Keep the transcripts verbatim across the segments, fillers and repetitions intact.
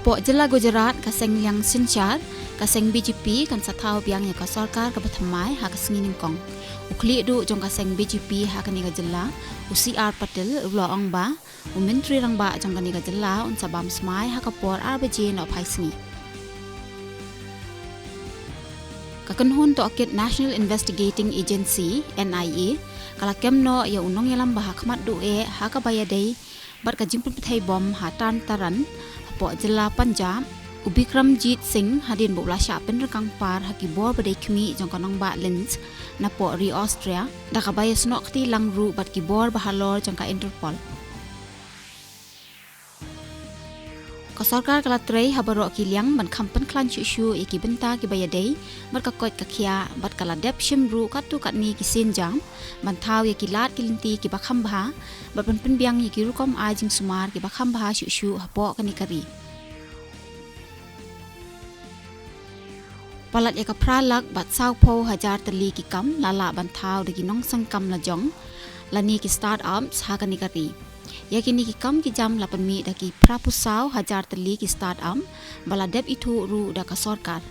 Hapoh jylla Gujarat, ka seng liang synshar, ka seng B J P kan sa thaw biang ïa ka sorkar kaba thymmai ha ka sngi nyngkong. U khlieh duh jong ka seng B J P ha kane ka jylla, u C R Patil, u la ong ba u Myntri Rangbah jong kane ka jylla un sa bam smai ha ka por ar baje nohphai sngi. Ka kynhun tohkit National Investigating Agency, N I A, ka la kem noh ïa u nongïalam ba hakhmat duh eh ha kaba ïadei bad ka jingpynpthei bom ha Tarn Taran, hapoh jylla Punjab, u Bikramjit Singh, hadien ba u la shah pynryngkang par ha ki bor ba dei khmih jong ka nongbah Linz, napoh ri Austria, da kaba ïasnoh kti lang ruh bad ki bor ba halor jong ka Interpol. Ka sorkar ka la trei ha baroh ki liang ban kham pynkhlaiñ shuh shuh ïa ki bynta kiba ïadei bad ka koit ka khiah, bad ka la dep shim ruh katto katne ki sienjam ban thaw ïa ki lad ki lynti kiba kham bha, bad ban pynbiang ïa ki rukom ai jingsumar kiba kham bha shuh shuh hapoh kane ka ri. Palat ïa ka phra lak bad sawphew hajar tylli ki kam la lah ban thaw da ki nongseng kam lajong, lane ki start-ups ha kane ka ri. Ïa kine ki kam ki jam la pynmih da ki phraphew saw hajar tylli ki start-up ba la dep ithuh ruh da ka sorkar.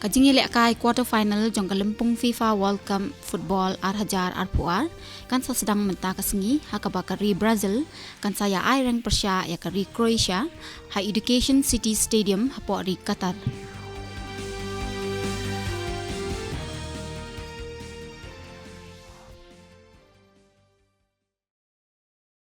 Ka jingïalehkai quarter final jong ka lympung FIFA World Cup Football ar hajar arphew ar kan sa sdang mynta ka sngi, ha kaba ka ri Brazil kan sa ïa aireng pyrshah ïa ka ri Croatia ha Education City Stadium hapoh ri Qatar.